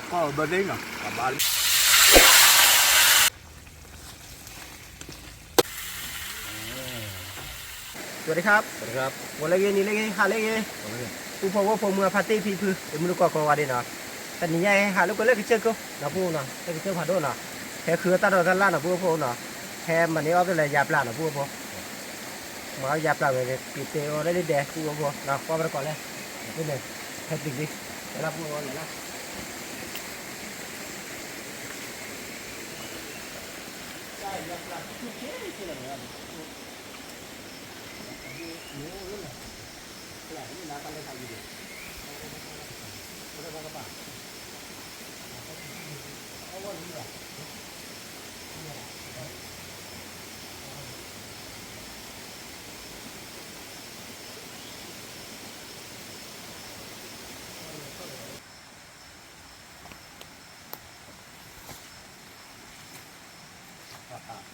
ကီၢ်ဘၢသ့နီၤ ကဘၣ် สวัสดีครับ สวัสดีครับ ဝီၤလၢဂ့ၤ နံၤလၢဂ့ၤ ဟါလၢဂ့ၤ ပူဖိဝဲဖိမုၣ်အဖါတံၢ်ဖံဖု တမုၢ်တကိးကိးဂၤဒဲးနီၤ, တနံၤညါဟဲဟးလိာ်ကွဲလၢကစၢၢ်ခိၣ်နီၤ ပူဖိနီၤ လၢကစၢၢ်ဖးဒိၣ်နီၤ, ဟဲဃုတၢ်ဒိးတၢ်လၢ်နီၤ ပူဖိနီၤ, ဟဲမၤန့ၢ်အီၣ်တလဲၤယါပျၢ်နီၤ ပူဖိ, မၤအီၣ်ယါပျၢ်ဝဲ ပံၤတဲအီၤလၢဒဲဒဲ ပူဖိနီၤ ကွၢ်ဘၣ်တကိးလဲၣ်, ဟဲပံၤလံ, လၢပူဖိလဲၤလၢ ပ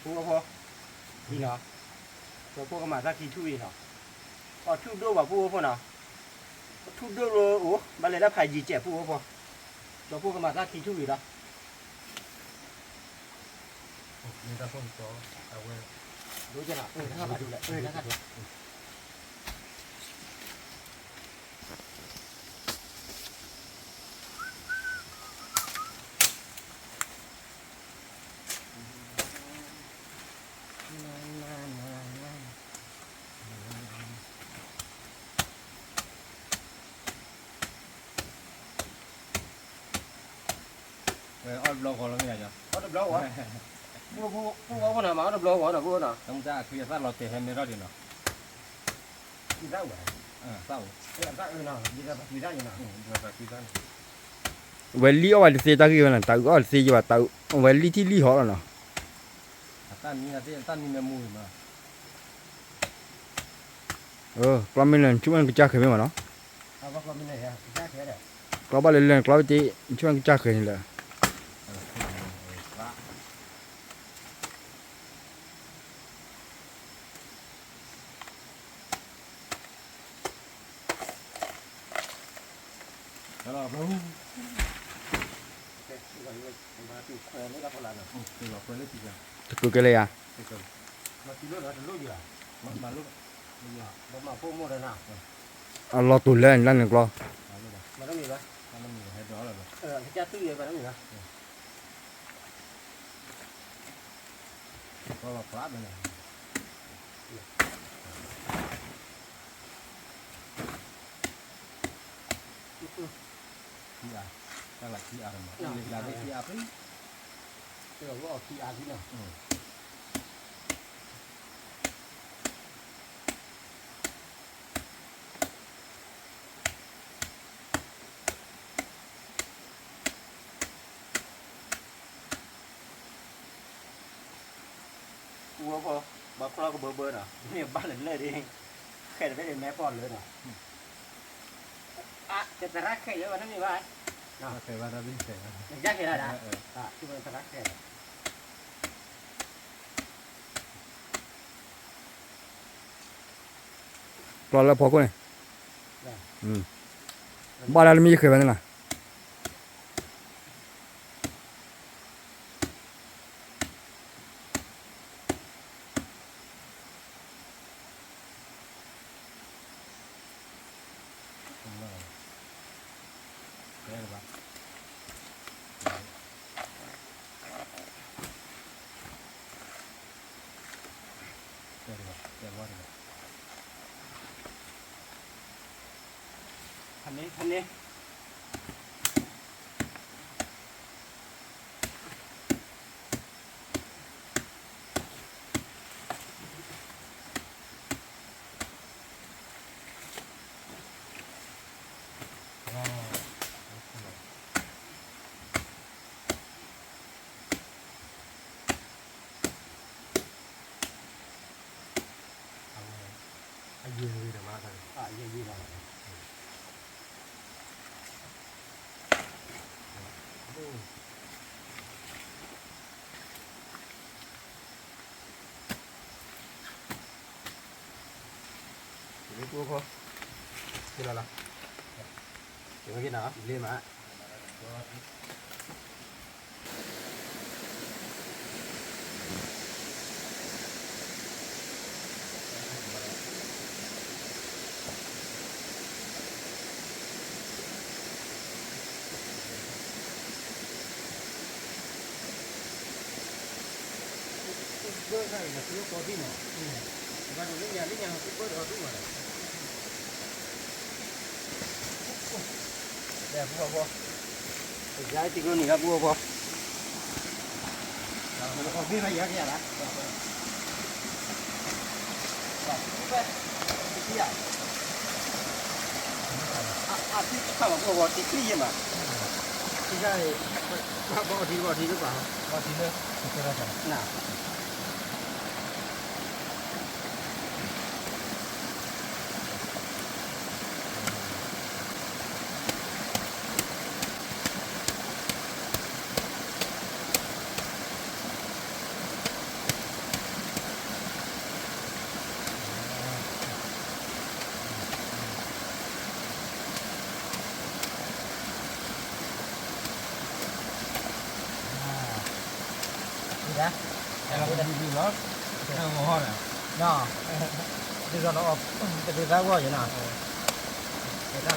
ူဖိ, အံၤနီၤ, ကၠီဖိကမၤတၢ်ခံထူၣ်အံၤနီၤ, အီၣ်ထူၣ်ဒိၣ်ဘၣ်ပူဖိနီၤ, ထူၣ်ဒိၣ်လၢအိၣ် ဘၣ်လဲၤလၢဖးယံၤစဲးပူဖိ, ကၠီဖိကမၤတၢ်ခံထူၣ်အံၤလီၤ. အီၣ်တဘျီဃီလီၤမ့ၢ်ဧါ, အီၣ်တဘျီဃီ, ပူဖိအီၣ်ဖိနီၤ မၤအီၣ်တဘျီဃီနီၤ ပူဖိနီၤ, တၢ်မူတၢ်အချံအသၣ်လီၤတဲာ်ဟဲမ့ၢ်ထီၣ်ဒံးနီၤ, အံၤသၣ်ဝဲ, သၣ်အိၣ်, အံၤသၣ်အၢနီၤ, ယတၢ်ပှၤကွံသၣ်န့ၣ်နီၤ, ဝဲလံၣ်အီၣ်ဝဲတသ့တၢ်ဂ့ၢ်ဝဲနီၤ, တၢ်အုးအီၣ်တသ့ယဘၣ်, တၢ်အုးဝဲလံၣ်ထံၣ်လံၣ်ဟီလီၤနီၤ, အသၣ်မံအသ့ အသၣ်မံမ့ၢ်မူအံၤမး ကျီမ့ၢ်လၢနဆူၣ်မ့ၢ်ကစၢ်ဃဲၤမ့ၢ်မးနီၤ, ကျီဘၣ်လၢလၢနကျီဝဲတ့ၢ် နဆူၣ်မ့ၢ်ကစၢ်ဃဲၤန့ၣ်လၢ တကုၤကဲလၢယၤ, အလီၤတူာ်လၢနလၢနကျီ ပူဖိ, ဘၣ်ဖျီကဘၢဘၢနီၤ, မ့ၢ်ဘၣ်လၢလၢၢ်ဒ်, ဃဲးတဘ့ၣ်ဒ်မဲာ်ပီၢ်လၢနီၤ, အါ, ကသရၣ်ဃဲးယဲဘၣ်တမ့ၢ်ဘၣ်, ကဃဲးဒၣ်, သရၣ်ဃဲး, ကျီလၢဖီခိၣ်န့ၣ်, ဘၣ်ဒၣ်တမ့ၢ်ယဃဲးဘၣ်န့ၣ်လီၤ. ဖန့ၣ်, ဖန့ၣ်. အယံၤဝံၤဒီးမၤသး, အယံၤဝံၤဒီး, တမ့ၢ်ပူဖိ, က့လီၤလီၤ, တမ့ၢ်က့နီၤ လ့မး, တၢ်အံၤန့ၣ် သုကီဒံၣ်မး, ဘၣ်ဒိးလၢညါလၢညါ သုပၢၢ်ဒီးဒူၣ်မးဒီး, လဲၤပူၤအီၤ, ယၤတံၤကျိနံၤလၢပူၤအီၤ, အီၤဘ့ၣ်ဘၣ်ယၤကယၤလၢ အထံၣ်တခါမး ပှၤဝီၤထံချံယဲမး, ထံချါအံၤ, ဘၣ်အီထံတဘၣ်အီထံတဘၣ်, အီထံလၢ, နၤ ဒ်သိးနအီၣ်, တဒုသးဂီၢ်ယၤနီၤ, တၢ်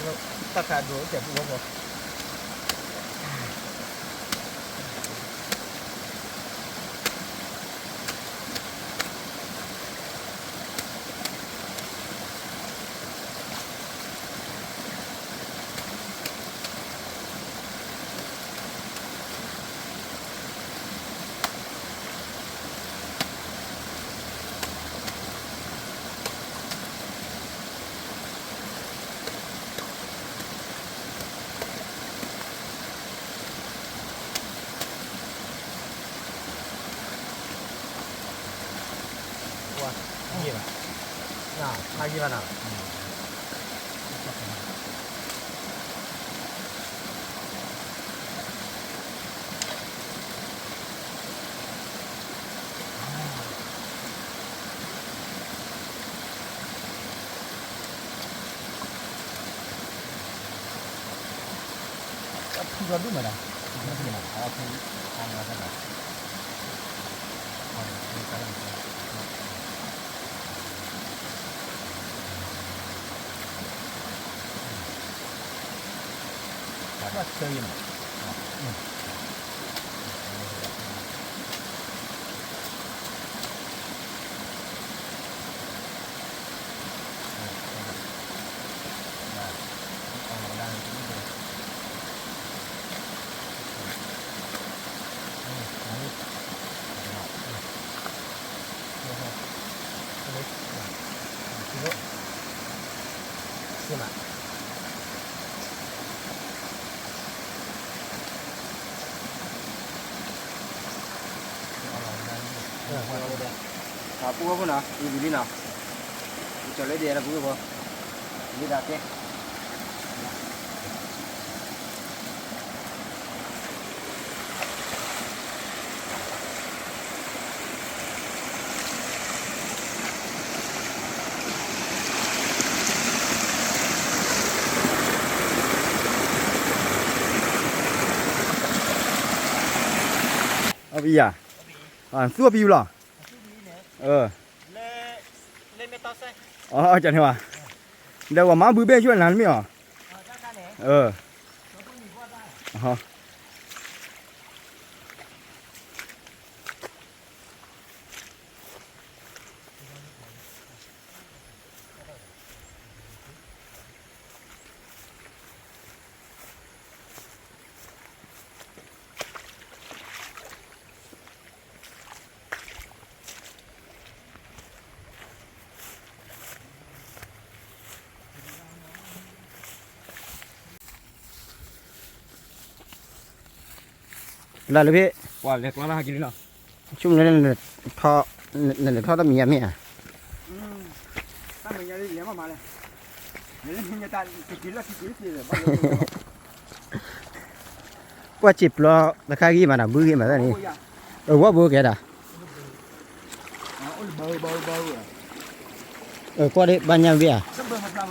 ခးဒိၣ်ကဲပူၤဝဲပီၤ ဝါ, အဂ့ၢ်ဘၣ်, အဂ့ၢ်ဘၣ်နီၤ, ဖုဒီဒူၣ်မးဒၣ်, ဘၣ်ဆၢယဲမး ပူဖိနီၤ ဝံၤလံနီၤ, ကၠီၤလၢဒ်အံၤလၢပူဖိ, လံဒၣ်ကဲ အီၣ်ဘံယၤ, သူအီၣ်ဘံလီၤ, အၢ, အၢ ကန့ၣ်ဘၣ်, ဒီးပှၤမၤဘုဘ့ၣ်ဆူၣ်နၤတမ့ၢ်အီၤ, အၢ, လၢလၢဖဲ, ပှၤလဲၤကျီလၢဟဲက့ၤလံနီၤ, ဆိကမိၣ်လၢ နလဲၤထီၣ်တၢ်မဲာ်ညါမ့ၢ်ဧါ, တၢ်မဲာ်ညါလံလဲၤမးမးလဲၣ်, လဲၤလၢညါတၢ်က့ၤလၢက့ၤက့ၤလၢက့ၤလၢ, ပှၤစံးပျီတခါဂ့ၤမးနီၤ ဘုဂ့ၤမးတၢ်န့ၣ်, အဝဲဘိကဲဒၣ်, ကွၢ်ဒ်ဘၣ်ညါဝံၤဧါ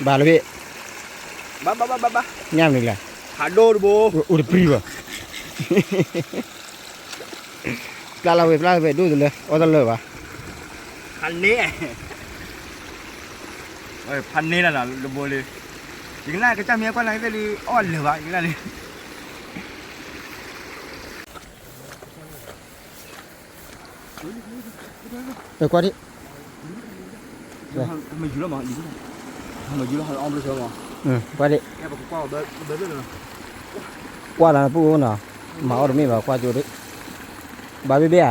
ဘၣ်လၢဘ့ၣ်, ဘၣ်ဘၣ်ဘၣ်ဘၣ်, ညၣ်မနုၤလဲၣ် ဖးဒိၣ်တဘိ အိၣ်တပြံဘၣ်, ပျၢ်လီၤဝဲ ပျၢ်လီၤဝဲ ဒိၣ်တလၢ အီၣ်တလၢဘၣ်, ဖးန့ၢ်, ဖးန့ၢ်လီၤနီၤ တဘိလံ, ယကနၣ်ကစၢ်မ့ၢ်ကွၢ်လၢ်သ့ၣ်လံ အီၣ်လၢာ်ဘၣ် ယကနၣ်လံ. ကွၢ်ဒံး, မယူၤလီၤမး, မယူၤလီၤ, အီၣ်ဘျီဆၢမး, ကွၢ်ဒံး, ကွၢ်လၢပူၤအိၣ်နီၤ, မၤအီၣ်တမ့ၢ်ဘၣ် ကွၢ်ကၠိဒံး, ဘၣ်ဘ့ၣ်ဘ့ၣ်ဧ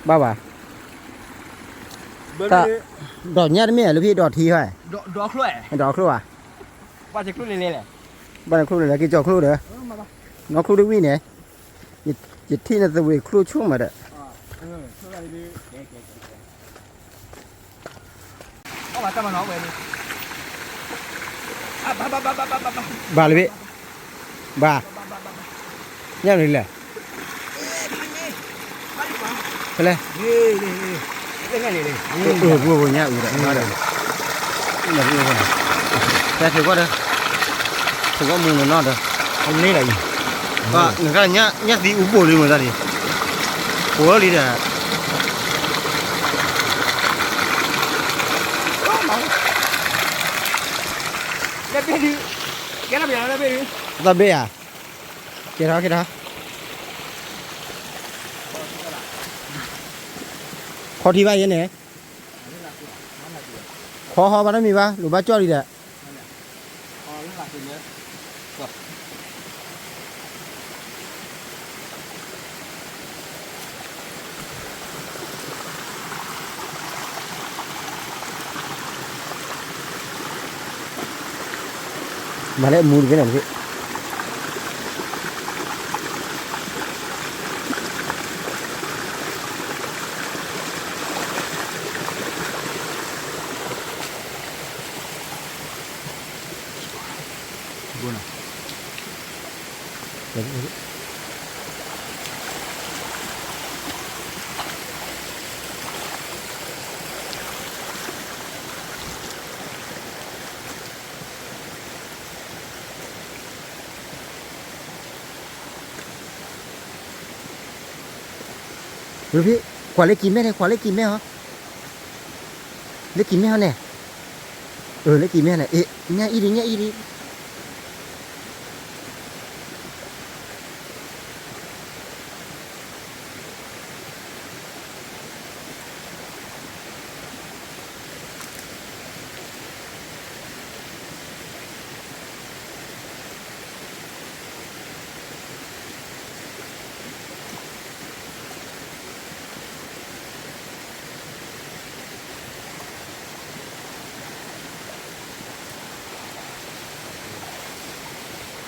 ါ, ဘၣ်ဘၣ်, တၢ်, ဒီးညၣ်တမ့ၢ်ဧါ လၢဖံဒီးထံဟဲ, ဒီးချိၣ်ဧါ, ဘၣ်ချိၣ်လဲၤလဲၤ, ဘၣ်ချိၣ်လဲၤလဲၤ က့ၤကၠီချိၣ်ဒီး, နီၢ်ချိၣ်တဝံၣ်န့ၣ်, ယထံၣ်နသဝ့ၤချိၣ်ဆိကမိၣ်ဒီး, ဘၣ်လၢဘ့ၣ်, ဘၣ်, ညၣ်နုၤလဲၣ်, ဖဲလဲၣ်, ပှိၢ်ပှိၢ်ပှိၢ်ညၣ်အုးဒီး, တၢ်ထုးကွၢ်ဒီး, ထုးကွၢ်မူနနီၢ်ဒီး, နကညၣ်သံအူပိာ်လံမတၤဒံး, ပှိၢ်လံဒီး သီၣ်ဘ့ၣ်ဧါ, ကဲထီၣ်ကဲထီၣ်, ခီထံဘၣ်ယဲန့ၣ်, ခီဟီဘၣ်တမံၤဘၣ် လိၣ်ဘၣ်ကၠီၣ်လံဒီး မၤလၢအမူတက့ၢ်န့ၣ်တက့ၢ်. ကွၢ်လၢကံၤမဲၣ်န့ၣ် ကွၢ်လၢကံၤမဲၣ်ဟီ, လၢကံၤမဲၣ်ဟီန့ၣ်, အၢ လၢကံၤမဲၣ်န့ၣ် အ့ ညၣ်အံၤဒံး ညၣ်အံၤဒံး.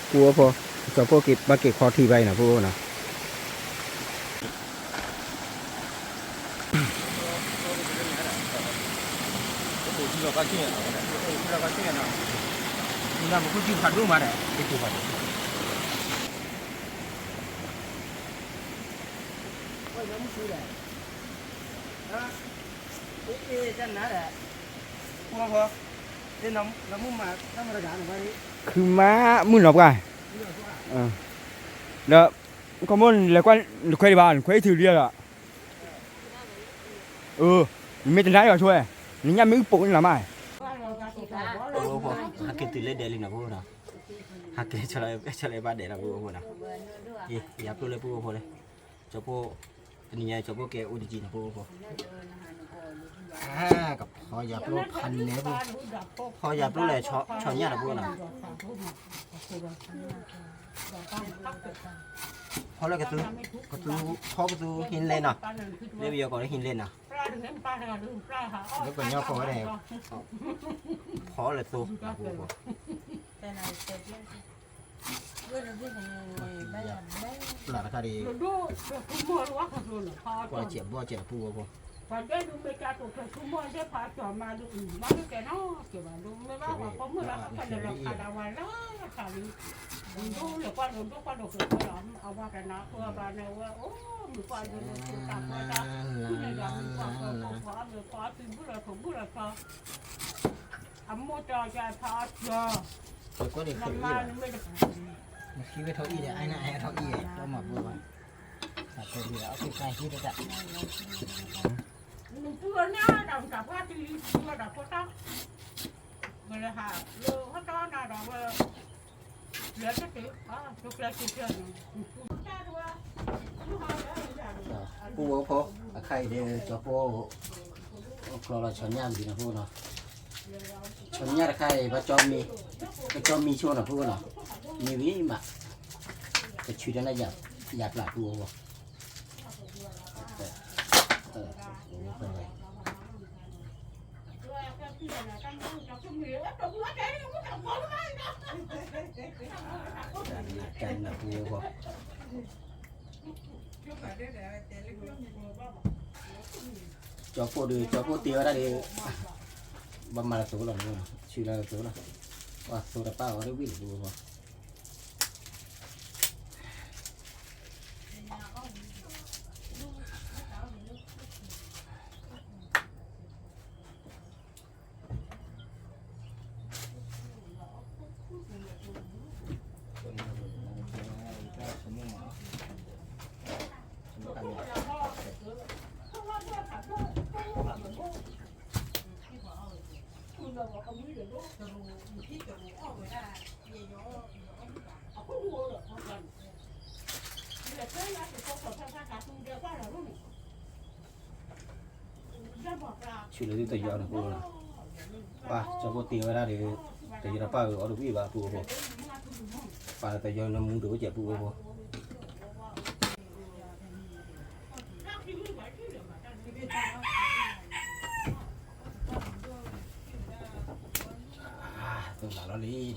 ပူဖိ, ကၠီဖိက့ၤဘၣ်က့ၤခီထံဘၣ်အံၤနီၤ ပူဖိနီၤ. ခုမးမုၢ်နီၤပှၢ်, ဒီး ခီမိၣ်လဲၤကွၢ် နခွဲးဒံးဘၣ် နခွဲးအံၤထုးလံဒီး, အၢ, နမ့ၢ်တနာ်ယွၤဆိဝဲ, နညၣ်မ့ၢ်အုၣ်ပိာ်န့ၣ်လီၤမး, ဟဲက့ၤတုၤလၢဒဲးလံနီၤ ပူဖိနီၤ, ဟဲက့ၤဆီလီၤဘၣ်ဒဲးလီၤ ပူဖိနီၤ, ယၤပျိၢ်လၢပူဖိလၢ, ကၠီဖိ, တနံၤညါကၠီဖိကဲအိၣ်တကံနီၤ ပူဖိ, ကဖီယၤပျိၢ်ဖးနဲပူ, ဖီယၤပျိၢ်လဲၤဆီညၣ်နီၤ ပူဖိနီၤ. ဖီလၢကသူ, ကသူ, ဖီကသူဟံးလဲၢ်နီၤ, လၢပယီၤကိးလၢဟံးလဲၢ်နီၤ, လၢကညီဖိဝဲဒၣ်, ဖီလၢသိ, ပျၢ်တခါဒံး, ကွၢ်စဲးဘီၣ်စဲးပူဖိ, အမိၢ်တၢ်ယၤဖးအီၣ်စၢၤ, ယကွၢ်န့ၣ်ဃ့အံၤလီၤ, နဃ့ဝဲထီၣ်အံၤဒီး အါန့ၣ်အါထီၣ်အံၤဒီး တမၤဘိဘၣ်, အဃ့တၢ်ဟံးတၢ်, နတူၢ်လီၤန့ၣ်ဒီး တၢ်ဖါတံၢ်လံ တူၢ်လီၤဒီးဖိသၣ်, ဝဲလၢဟးလၢဟီၣ်တီနၤဒီးဝဲ ပူဖိ, အခါအံၤဒီး ကၠီဖိ ကျီလီၤဆီညၣ်ဝံၤနီၤဖိနီၤ, ဆီညၣ်တခါအံၤ ပကၠီမံဆိနီၤဖိနီၤ, မံဝံၤမး, ကဆူတၢ်န့ၣ် ယၤပျၢ်ပူဖိ, ကဲနၤပူဖိ, ကၠီဖိဒီး ကၠီဖိတ့ဝဲဒၣ်ဒီး ဘၣ်မၤလၢသိလီၤ, ဆူလၢသိလီၤ, ပှၤသိတပၣ်အီၤတဝံၣ်လီၤပူဖိ ဆူလၢတယီၤန့ၣ်ဖိ, ပှၤကၠီဖိတ့ဝဲဒၣ်ဒီး တယီၤတပၣ်အီၤတဝံၣ်ဘၣ်ပူဖိ, ပာ်လၢတယီၤနမူဒိၣ်ကဲပူဖိ, သုးလးလီၤလံဒီး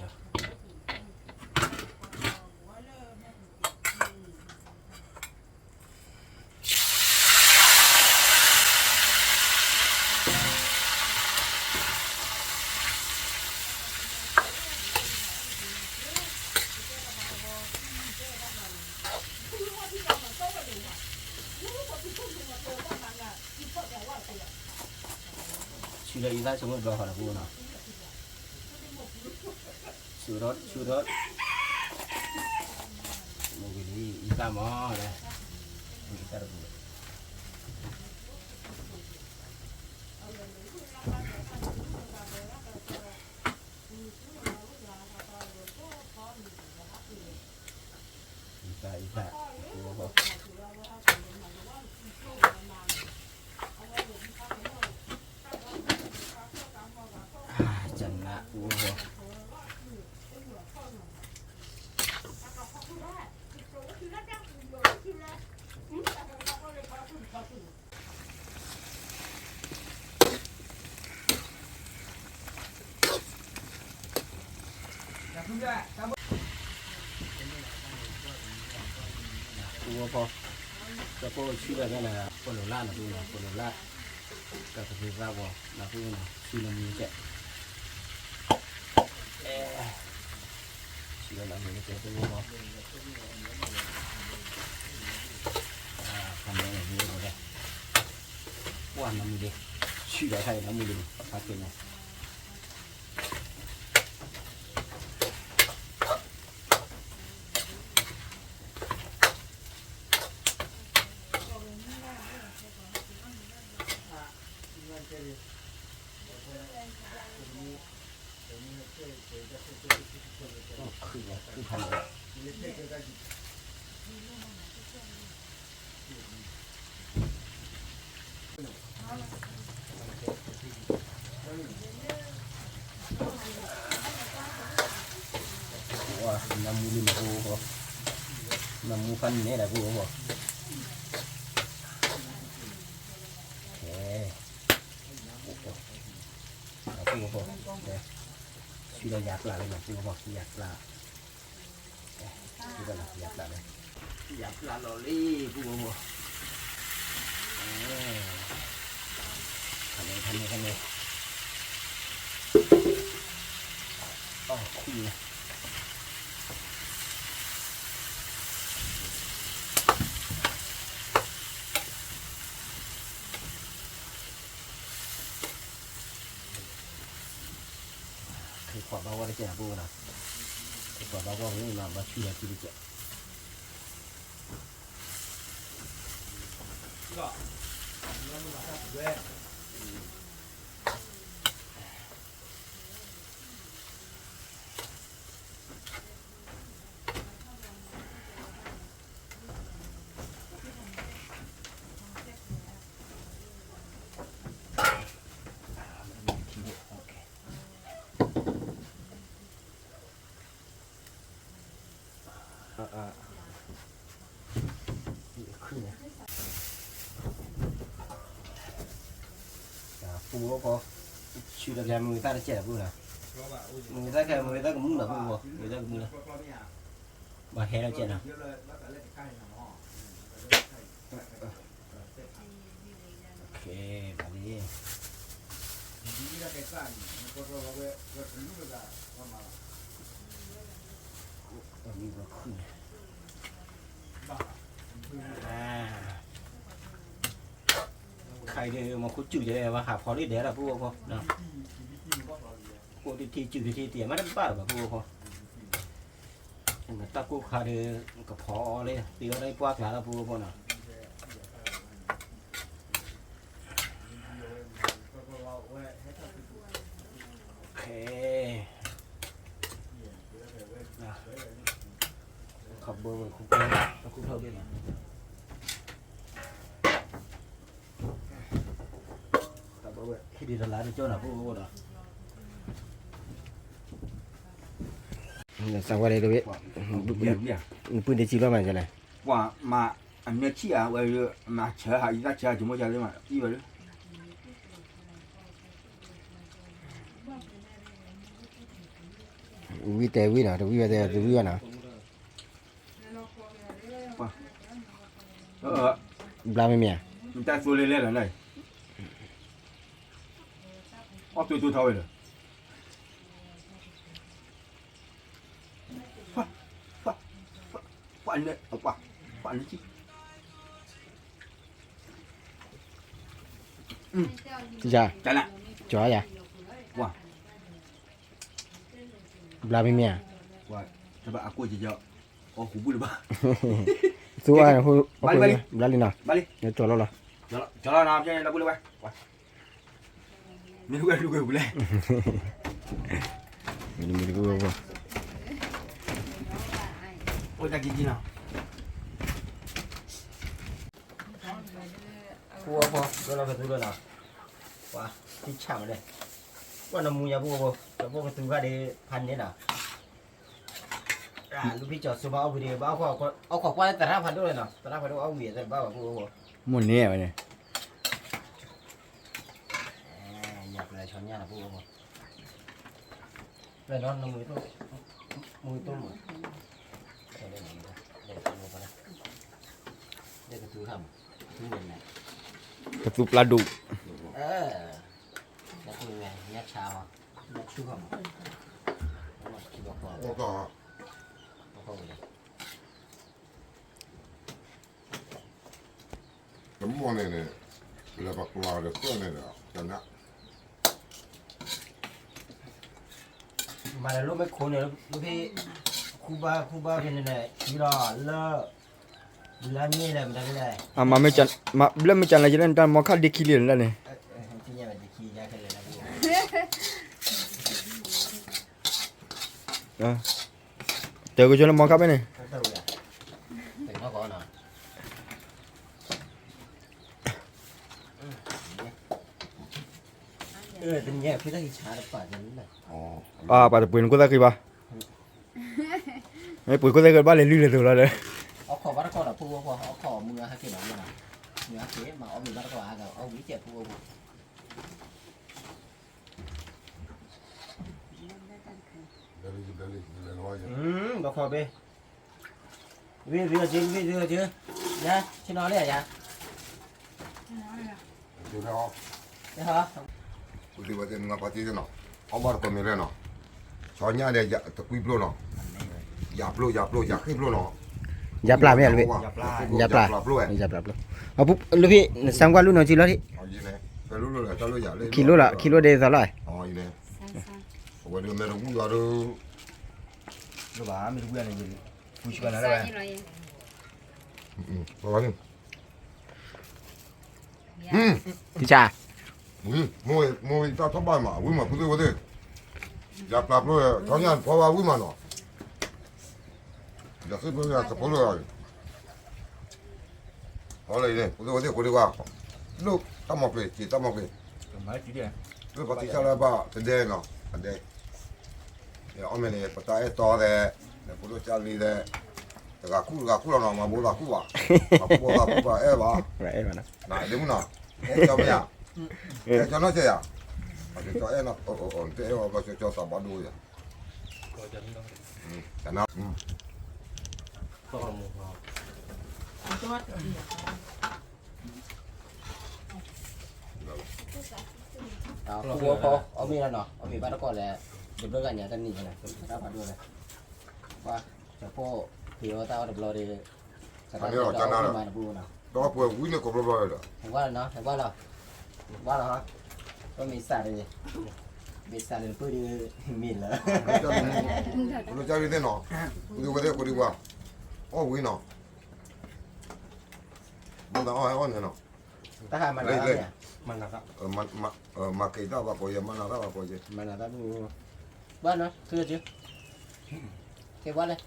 ဆူလၢအံသၣ်ဆိကမိၣ်တဘျီဃီဒီးပူနီၤ, ဆူထီၣ်ဆူထီၣ်, မ့ၢ်ဝံၤလံအံသၣ်မးဒီး, ဝံၤအံသၣ်တပူ အံသၣ်အံသၣ်, ကနးအူဟီ, ပူဖိ, ကၠီဖိဆူလၢကဲလၢ ပလိာ်လၢ်နီၤပူနီၤ, ပလိာ်လၢ်, ကသံၣ်သၣ်ဝီနီၤပူနီၤ, ဆူလၢမူကဲ ဆူလၢမူကဲပူဖိ, ဖးန့ၣ်မ့ၢ်အိၣ်ဒီး, ပှၢ်နမူဒံး, ဆူဒီးခါအံၤနမူဒံး, ဖးက့ၤန့ၣ် နမူလံနဖိ, နမူဖးန့ၣ်ဒီးဖိ, ဖိ, ဆူဒီးယၤပျၢ်လံ ဖိ, ယၤပျၢ်, ယၤပျၢ်လံ, ယၤပျၢ်လီၤလံ ဖိ, ဖးန့ၣ် ဖးန့ၣ် ဖးန့ၣ်, အီၣ်ခူၣ်န့ၣ် ခဲခွးဘၣ်ဝဲတကဲနၤ ဖိနီၤ, ပှၤဘၣ်ဂီၢ်မ့ၢ်နီၤ ဘၣ်ဆူၣ်လီၤစုတကဲး ပူဖိ ဆူၣ်တကဲး မ့ၢ်ဝံသၣ်တကဲးလီၤ ပူဖိနီၤ, မ့ၢ်ဝံသၣ်ကဲး မ့ၢ်ဝံသၣ်ကမူၣ်လီၤ ပူဖိ မ့ၢ်ဝံသၣ်ကမူၣ်လီၤ, ဘၣ်ဟဲလီၤကဲးနီၤ, ဘၣ်လံ, ခါအံၤဒ် မ့ၢ်ခိၣ်စူၣ်ယဲ ဘၣ်ဟးဖီလံဒဲးလီၤ ပူဖိဖိ, ခိၣ်တထံၣ်စူၣ်တထံၣ်တံၢ် မ့ၢ်တဘၣ်လၢၤဘၣ် ပူဖိဖိ, မ့ၢ်တၢ်ကိၢ်ခါဒီး ကဖီအီၤလံ သ့အီၤဒၣ်ပှၢ်ကျါလီၤ ပူဖိဖိနီၤ. ခီဘၢဝဲ ခူၣ်ဖျိးဒ်နီၤ, ဟ့ၣ်ဒံးတလါတကၠီနီၤ ပူဖိဖိဒီး စးဝါဒ်တဝ့ၢ်, နပုၢ်ဒ့စံးဘၣ်မးလဲၣ်, ပှၤမၤအနၢဆံၣ်ဧါ ဝဲမၤဆၢဟးအံသၣ်ဆၢဟး ကမိၣ်ကလဲၣ်မး အံၣ်ဝဲလၢ ဝံၤတဲဝံၤနီၤ တဝံၤဝဲတဲတဝံၤဝဲနီၤ, ဘျါမ့မ့ၢ်ဧါ, တၢ်သိလ့လဲၣ်လီၤ, အီၣ်တူတူထီၣ်ဝဲလီၤ. ယၤ, ကၠီယၤ, ဘျါမ့မ့ၢ်ဧါ, သူအါ, ဘျါလံနီၤ, ကၠီလီၤလီၤ. မ့ၢ်ဝဲလူၤဝဲပူၤလဲၣ်, မ့ၢ်တကဝဲပူၤ, အိၣ်တၢ်ကံကံနီၤ, ပူဖိဖိ ဒိလီၤကသူလီၤနီၤ, ပှၤ ထံဆၣ်မးလဲၣ်, ပှၤနမူညါပူဖိဖိ ဒီးပကသူခါဒီး ဖးန့ၣ်နီၤ လူၤဖံကၠီၤစိဘၣ်အီၣ်ဝံၤဒီး ဘၣ်အီၣ်ခိးကွၢ်လၢသရၣ်ဖးဒိၣ်လီၤနီၤ, သရၣ်ဖးဒိၣ်အီၣ်ဝံၤအသးတဘၣ်ဘၣ်ပူဖိဖိ, မိၢ်န့ၢ်ဝဲန့ၣ်, ယၤပျဲဆီညၣ်လီၤပူဖိဖိ, ပျဲနီၤ နမူတမူ, ကသူပျၢ်ဒိၣ်, ညၣ်ဆါ, ညၣ်ဆူၣ်ခီမး, တမီၢ်န့ၣ်န့ၣ်, လၢပကျါဒီးသၢန့ၣ်ဒီး, မၤလၢလိၣ်မ့ၢ်ခိၣ်န့ၣ်, ခူဘၣ်ခူဘၣ်ဖဲန့ၣ်န့ၣ် ယူၤလီၤလၢ, ယူၤလၢန့ၣ်လဲၣ်မတၤလဲၣ်, ဘျၢမ့ၢ်ကၢ်လၢယလဲၣ် နတၢ်မီခါဒ့ခံလံလၢန့ၣ်, တၢ်ကစီၣ်လၢမီခါဖဲန့ၣ် ပှၤတပှ့ၤနခိၣ်သၣ်ဃံဘၣ်, မ့ၢ်ပှ့ၤခိၣ်သၣ်ဃံဘၣ်လဲၤလုၢ်လဲၤသိးလီၤဒီး, ဘၣ်ခီဘ့ၣ် ဝံၤဝံၤအီၤက့ၤ ဝံၤဝံၤအီၤက့ၤ, ယၤ ဆ့ၣ်နီၤလံဧါယၤ, ပသ့ဝဲသ့ၣ်နွံပှၤသ့ၣ်နီၤ, အီၣ်ဘၣ်တကိးမ့ၢ်လဲၣ်နီၤ, ဆီညၣ်ဒီးတကွံပျိနီၤ, ယၤပျိ ယၤပျိ ယၤဃ့ၢ်ပျိနီၤ, ယၤပျၢ်မ့ၢ်လၢဝ့ၢ်, ယၤပျၢ်, ယၤပျၢ်ပျိ, လၢဖဲ နစၢမ်ကွၢ်လူၢ်နီၤစုလီၤ, ခံလိၣ်လီၤ ခံလိၣ်ဒ်သိးလီၤ, အဝဲဒၣ်မဲတဝူၣ်ယွၤဒၣ် ဘၣ်မ့ၢ်တဝံၤန့ၣ် ပူၤဆံးဘၣ်နၤလၢၤဘၣ်. တံၢ်ဆါ, ဝံၤတၢ်ထီၣ်ဘၣ်မး ဝံၤမး ဖိသ့ၣ်ဝဲသ့ၣ်, ယၤပျၢ်ဖျိထီၣ်ညၣ်ဖီဝါဝံၤမးနီၤ, ယၤသ့ၣ်ဖျိယၤသဖိလၢ အီၤလၢအံၤန့ၣ် ဖိသ့ၣ်ဝဲသ့ၣ် ကိးဒံကွၢ်, ဒိၣ်တၢ်မီၤပျံၤ စံးတၢ်မီၤပျံၤ, လၢပှၤသံစၢ်လၢဘၣ်တဒဲနီၤ အဒဲ, အီၣ်မ့ၢ်န့ၣ် ပတၢ်အဲၣ်တီသဲး, ဖိဒိၣ်ကၢ်လံသဲး, တဂၤခူၣ်တဂၤခူၣ်လီၤနီၤ မၤဘိသးခူၣ်ဘၣ်, မၤဘိသးခူၣ်ဘၣ်အဲၣ်ဘၣ်, နဒ့မုၢ်နီၤ, အဲၣ်ကၠီမ့ၢ်ဧါ, အဲၣ်ကၠီနီၢ်ကဲဧါ, ကၠီအဲၣ်နီၤ, တအဲၣ်ဘၣ် ကၠီသးဘၣ်ဒိယၤ အီၣ်မ့ၢ်လီၤနီၤ အီၣ်မ့ၢ်ဘၣ်တကီၢ်လဲၣ်, တဘျီဂၤညါတနံၤန့ၣ် တၢ်ဖးဒိၣ်လဲၣ်, ပှၤ ကၠီဖိ ဖံးအီၣ်တၢ်အီၣ်တဘျီဒီး ကၠီဖိမၤတဘိနီၤ, ဒီးပှၤဝံၤန့ၣ်ကိးဘျီဘျီဒီး ဟဲဝါလီၤနီၤ ဟဲဝါလီၤ, ဝါလီၤ, ပမ့ၢ်စးတဂ့ၤ, မ့ၢ်စးန့ၣ်ပၢ်ဒီး မ့ၢ်လၢ ပဒိၣ်ကၢ်လံသ့ၣ်နီၤ, ပဒိၣ်ဝဲသ့ၣ်ကိးဒံကွၢ်, အီၣ်ဝံၤနီၤ မ့ၢ်တအီၣ်ဟဲအီၣ်န့ၣ်နီၤ, တၢ်ဟးမၤနၤတၢ်မ့ၢ်ဧါ, မၤက့ၤတၢ်ဘၣ်ကိးယဲၢ် မၤနၤတၢ်ဘၣ်ကိးယဲၢ်, မၤနၤတၢ်မ့ၢ်, ဘၣ်နီၤ သုက့ၤ, က့ၤဘၣ်လဲၣ်,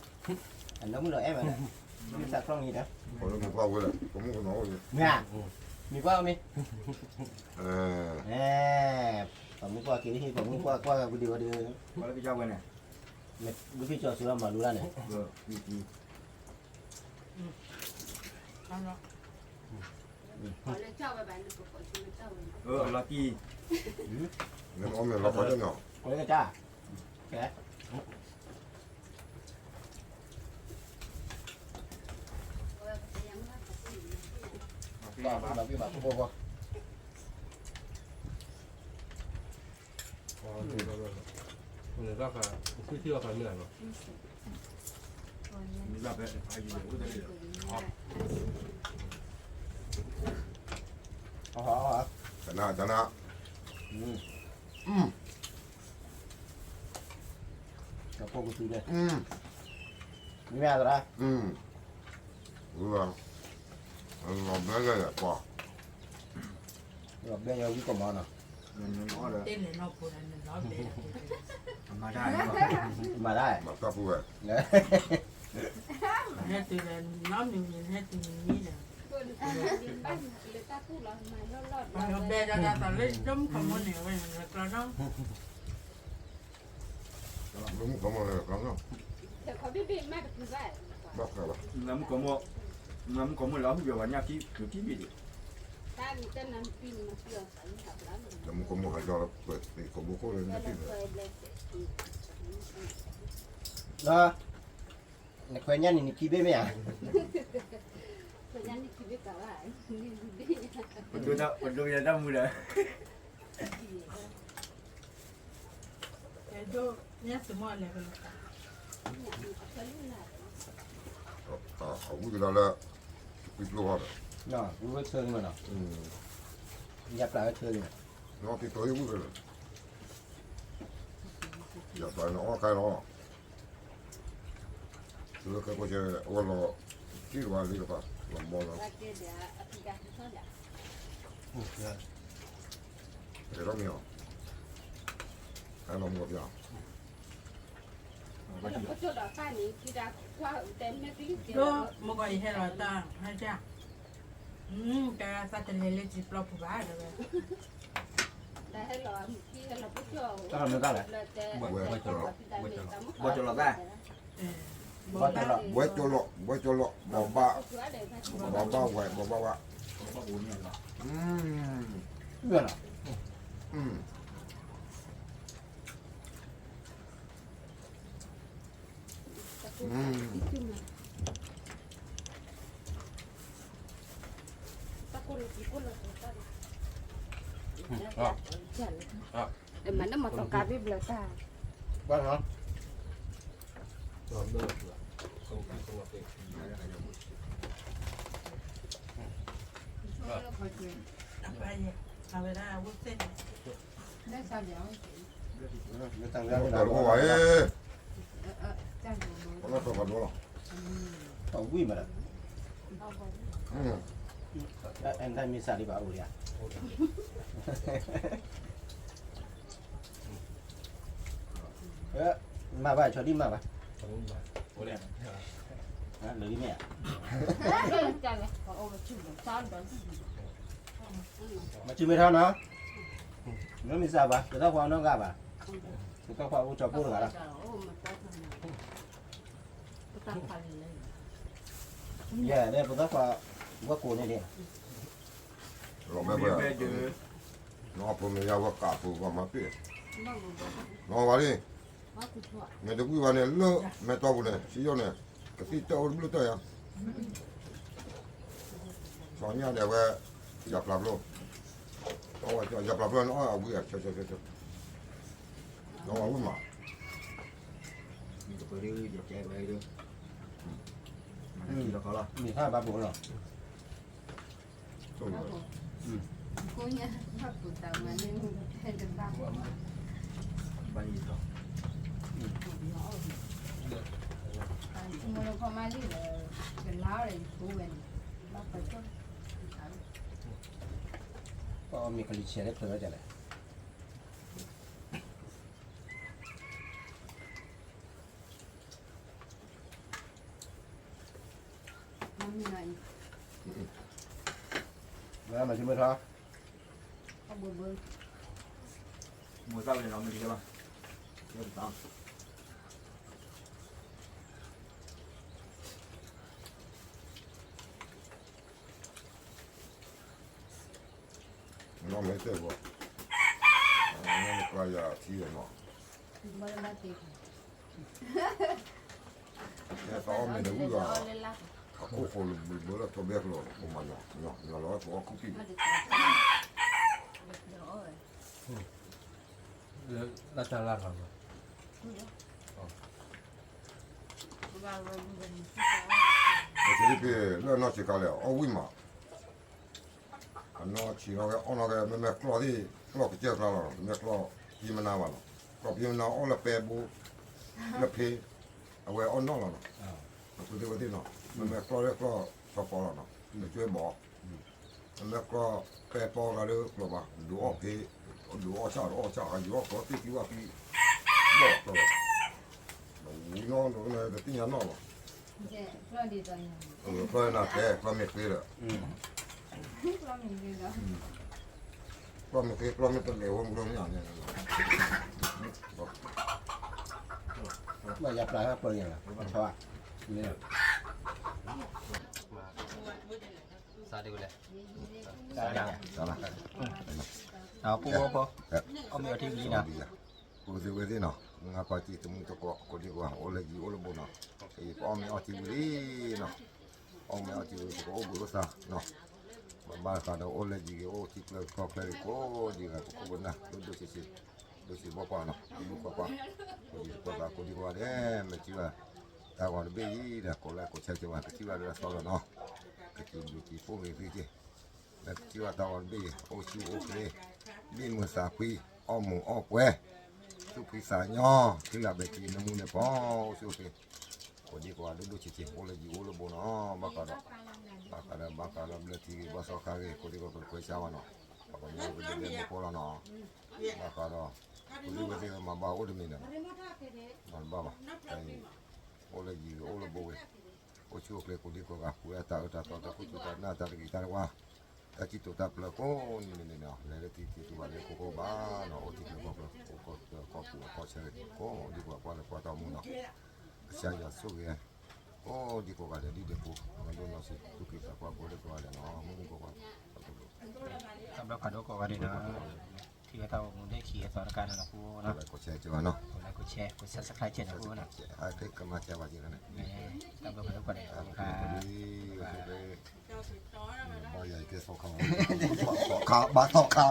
အနီၢ်မုၣ်လီၤအဲၣ်မးလဲၣ်, မ့ၢ်သးကျီၢ်မံၤဒီး, မ့ၢ်ကွၢ်ဝဲလဲၣ်, ပမုၣ်ကနီၤအိၣ်ယဲၢ်, မ့ၢ်, မ့ၢ်ကွၢ်မ့ၢ်, ပမုၣ်ကွၢ်က့ၤဟံၣ် ပမုၣ်ကွၢ်ကွၢ်ဝဲဒံးဝဲဒံး, ဝဲလၢကစၢ်ဝဲန့ၣ်, ဝံသ့ၣ်ကၠီၤစူၤလီၤမၤလူၤတၢ်န့ၣ် လီၤတံၢ်, နအီၣ်မ့ၢ်လီၤခီကညီ, လၢကတၢၢ်, ဘၣ်ဘၣ်ဘၣ်ဘၣ်ဘၣ်ဘၣ်, တနၤ တနၤ, ကဖိကသူလဲၣ်, မ့ၢ်သရၣ်, လီၤဘျဲယၤပှၤ, လီၤဘျဲယၤဝံကမီၤနီၤ, မၤတၢ်, မၤတၢ်, မၤတၢ်ပူၤဝဲ, ဟဲတုၤလီၤ, နီတမံၤမံၤ ဟဲတုၤမံၤမံၤဒီး, လီၤဘျဲယၤတၢ်လၢဒိၣ်မုၣ်ကမီၤန့ၣ် ဝဲန့ၣ် ကျီနီၤ မုၣ်ကမီၤန့ၣ် ကျီနီၤ, ဘၣ်ဃးဘၣ်, မုၣ်ကမီၤ, မုၣ်ကမီၤလၢအဟူယၤဝဲညၣ်ခံ တုၤခံဘ့ၣ်ဒံး, မုၣ်ကမီၤဟးယီၤလၢပှဲၤသ့ၣ်ကဘိခိၣ်လၢညၣ်ခံန့ၣ်, ဒီး, နခွဲးညၣ်န့ၣ် နခံဘ့ၣ်မ့ၢ်ဧါ, ပဒိးယၤတၢ်မူဒီး အဝံၣ်ကဒါလၢ ကွံပျိၢ်ဘၣ်ဒီး, ဝံၣ်ဝဲဆၢလံမးနီၤ, ယပျၢ်ဝဲဆၢလံ, နီၢ်က့ၤတီၤယဝံၣ်ဝဲလၢ, ယပျၢ်န့ၣ်အီၣ်ခဲလီၤ, သုဝဲခဲကိးကဲ အဝဲလီၤ, ထံၣ်တဝါလံတပၤ, လီၤမီလီၤ, ကဲထီၣ်မ့ၢ်အီၤ, ဟဲလီၤမီဖျါ မ့ၢ်ကီးယဟဲလီၤတၢ်ဟဲကၢ်, တၢ်သးတလဲၤလၢစံာ်ပျီပူၤဘၣ်ဒီးဝဲ, တၢ်ဟဲလီၤမုၢ်ခံဟဲလီၤပှဲၤကၠီၣ်, တၢ်လီၤမ့ၢ်တၢ်လဲၣ်, ဘှဲကၠီလီၤ, ဘှဲကၠီလီၤ, ဘှဲကၠီလီၤ, ဘှဲကၠီလီၤ, ဘှဲဘၣ်, ဘှဲဘၣ်ဝဲ, ဘှဲဘၣ်ဝဲ, ဘှဲဘၣ်ဝဲ, မၤန့ၢ်မၤသီကါဘ့ၣ်ဘျၢတၢ်, ဘၣ်နီၤ, အဝဲဒၣ်အဝဲသ့ၣ်န့ၣ်, မ့ၢ်တၢ်လၢဝဲ, လီၤစီၤပၤဒိလီၤ, အဝံၣ်မးဒီး, အဲ အဲ တၢ်မ့ၢ်စးဒံးဘၣ်အိၣ်လံဧါ, မၤဘၣ် ဆီဒံၣ်မၤဘၣ်, လၢလံမ့ၢ်ဧါ, မၤစုမ့ၢ်ထီနီၤ, မ့ၢ်မ့ၢ်စးဘၣ် ပသၣ်ခွါအနီၢ်ဂၤဘၣ်, ပသၣ်ခွါအိၣ်ကၠီပိၢ်တဂၤလီၤ. ယဲၢ် ပသၣ်ခွါ ဝဲကိးန့ၣ်ဒၣ်, လီၤမ့ၢ်ဝဲ, နီၢ်ဖိမ့ၢ်ယါဝဲကးဖိပှၤမၤပ့ၢ်, နီၢ်ဝဲလံ, မ့ၢ်တဝံၣ်ဘၣ်န့ၣ် လၢမဲာ်တီပူၤန့ၣ် စံယီၣ်န့ၣ်, ကသံၣ်တၢ်အိၣ်တဘျုးတၢ်ယါ, စီၤညါဒဲးဝဲ, ယၤပျၢ်ဖျိ, ယၤပျၢ်ဖျိန့ၣ် အီၣ်အဝံၣ်, နီၢ်ဝဲဝံၣ်မး, မ့ၢ်ဟါဘၣ်ဘိလီၤ. မ့ၢ်ကလံၤဆဲးလၢဖျၢၣ်ဝဲဒ်လဲၣ်. မၤမၤမၤထီၣ်, မိၢ်သၣ်ဝဲန့ၣ်လီၤ မ့ၢ်တကဲဘၣ်, နီၢ်မ့ၢ်တဲဘၣ်, နီၢ်မ့ၢ်ကွၢ်ယၤထံယနီၤ, ယသးအီၣ်မ့ၢ်တဝံၣ်ဘၣ်, အခိၣ်ဃိလၢဘျၢလၢထီဘဲကျိၤ ပမၤညီညီလီၤ ပအီၣ်ခူၣ်ပံၣ်န့ၣ်, လၢတၢ်လၢ်လီၤ, ပလၢအနီၢ်ဆံးခါလဲၣ် အီၣ်ဝံၣ်မး အနီၢ်ဆံးနီၢ်ကဲ အီၣ်နီၢ်ကဲ မ့မ့ၢ်ကျီၢ်သ့ၣ် ကျီၢ်ကစၢၢ်ကျါလီၤ တမ့ၢ်ကျီၢ်ဖံမနါဘၣ်လီၤ. ကျီၢ်ဖံမနါအီၣ်လၢပဲဘိ လၢဖ့ အဝဲအီၣ်နီၢ်လီၤနီၤ. အဃိသ့ၣ်ဝဲသ့ၣ်နီၤ မ့မ့ၢ်ကျီၢ်လၢကျီၢ်စီၤပီလီၤနီၤ မ့ၢ်ကၠွဲဘီ မ့မ့ၢ်ကျီၢ်ပဲပီဂၤလၢကျီၢ်ဘၣ် ဒုးအီၣ်ဖ့ ဒုးအီၣ်ဆၣ် ဒုးအီၣ်ဆၣ် ယူၤအီၣ်ကျီၢ်သ့ၣ်သံဝဲဖံ ဘီၣ်ကျီၢ် ဝံၤနီၢ်နီၢ်တသ့ၣ်ညါနီၢ်လီၤ. ကျီၢ်နၤတဲ ကျီၢ်မ့ၢ်ဃ့ဒီး ကျီၢ်မ့ၢ်ဃ့ ကျီၢ်မ့ၢ်တလဲၤဝဲမူလီၤန့ၣ် ဘၣ်ယၤပျၢ်ဟဲပၢၤယၤလီၤ ဘၣ်ဆီဘၣ် စးဒ်ဝဲလဲၣ် ပူဖိ အီၣ်မ့ၤအီထံဝံၤလံနီၤ ပူသ့ဝဲသ့ၣ်နီၤ နကွၢ်က့ၤတမူတကိး ကိးဒံကိးဂၤ အိၣ်လၢယံၤအိၣ်လၢဘူးနီၤ ပအီၣ်မ့ၤအီထံဝံၤလံနီၤ အီၣ်မ့ၤအီထံဝံၤ ပကအိၣ်ဘှံးအိၣ်သါနီၤ ဘၣ်ဘၣ်ဃးဒီးအိၣ်လၢယံၤဂ့ၤ အိၣ်ထံကျၢၤကီၢ်ကျၢၤဂ့ၤ ကိးဒံဂၤ ပခိၣ်ပနၢ် ဒိၣ်ဒိၣ်ဆံးဆံး ဒိၣ်ဆံးဘီပှၢ်နီၤ ဒိၣ်ခိၣ်ပှၢ် ကိးဒံကိးဂၤဒဲး မ့ၢ်ထံၣ်ဘၣ် တၢ်ဂီၤတဘ့ၣ်အံၤဒီး ကိးလၢကိးဆဲးက့ၤဝဲ ကထံၣ်ဘၣ်လၢအသီလီၤနီၤ ကစံးဘျုးစံးဖှိၣ်ဂ့ၤသုက့ၤ လၢထံၣ်ဘၣ်တၢ်ဂီၤတဘ့ၣ်အံၤ အိၣ်ဆူၣ်အိၣ်ချ့ ဘံၣ်မုာ်သးဖှံ အီၣ်မူးအီၣ်ပှဲၤ သူၣ်ဖှံသးညီ ထံၣ်လၢဘဲကံနမူန့ၣ်ဖီ အိၣ်ဆူၣ်အိၣ်ချ့ ကိးဒံကိးဂၤဒိၣ်ဒိၣ်ဆံးဆံး အိၣ်လၢယံၤအိၣ်လၢဘူးနီၤ ဘၣ်ဃးဒီး ဘၣ်ဃးဒီးဘျၢထံဂ့ၤ ဘၣ်သီခါဂ့ၤ ကိးဒံကိးဂၤ ပတခွဲးဆါဘၣ်နီၤ ပှၤကညီကဒဲဒဲမုၢ်ဖိလီၤနီၤ ဘၣ်ဃးဒီး ပဒိၣ်ဝဲသ့ၣ်မၤဘၣ်အိၣ်တမံၤဒီး မၤတဘၣ်ဘၣ် တၢ်အံၤ အိၣ်လၢယံၤဂ့ၤ အိၣ်လၢဘူးဂ့ၤ အိၣ်ဆူၣ်အိၣ်ချ့ ကိးဒံကိးဂၤ ပှဲၤအတၢ်အၢတၢ်သီ တၢ်ခူသူၣ်တၢ်နၢ် တၢ်တဂ့ၤတၢ်တဝါ တၢ်စံၣ်တိာ်တၢ်ပျၢၤကိးနံၤန့ၣ်နီၤ လဲၤလၢထံထံတဝါလၢခိခိၣ်ဘၣ်နီၤ အိၣ်ထံကျၢၤကီၢ်ကျၢၤ အိၣ်ကီၢ်ပူၤအကီၢ်ဆၢဂ့ၤ ကိးဒံကိးဂၤ ပှၤလၢပှၤတၢ်အိၣ်မူနီၤ ကစၢ်ယွၤဆိၣ်ဂ့ၤ ကိးဒံကိးဂၤဒဲး ဒ်ဒဲးပူၤ နီၢ်ဒိၣ်နီၢ်ဆံး သူၣ်က့သးပှၢ်ကိးဒံကိးဂၤဒဲးနီၤ မုၢ်မုၢ်ကိးဂၤ တၢ်ဘျုးဖးဒိၣ်ကိးဂၤဒဲးနီၤ ထံၣ်ဝဲတၢ်အိၣ်မူလၢခံအသီတကါန့ၣ်လီၤ ပူၤနီၤ ကိးဆဲးက့ၤဝဲနီၤ ကိးဆဲး ကိး subscribe က့ၤန့ၣ်ပူၤနီၤ ကမၤကဲဝဲက့ၤန့ၣ် တၢ်ဘျုးဖးဒိၣ်ကိးဂၤဒဲး ဘၣ်ယၤကဲသီခါ ဘၣ်သီခါ ဘၣ်သီခါ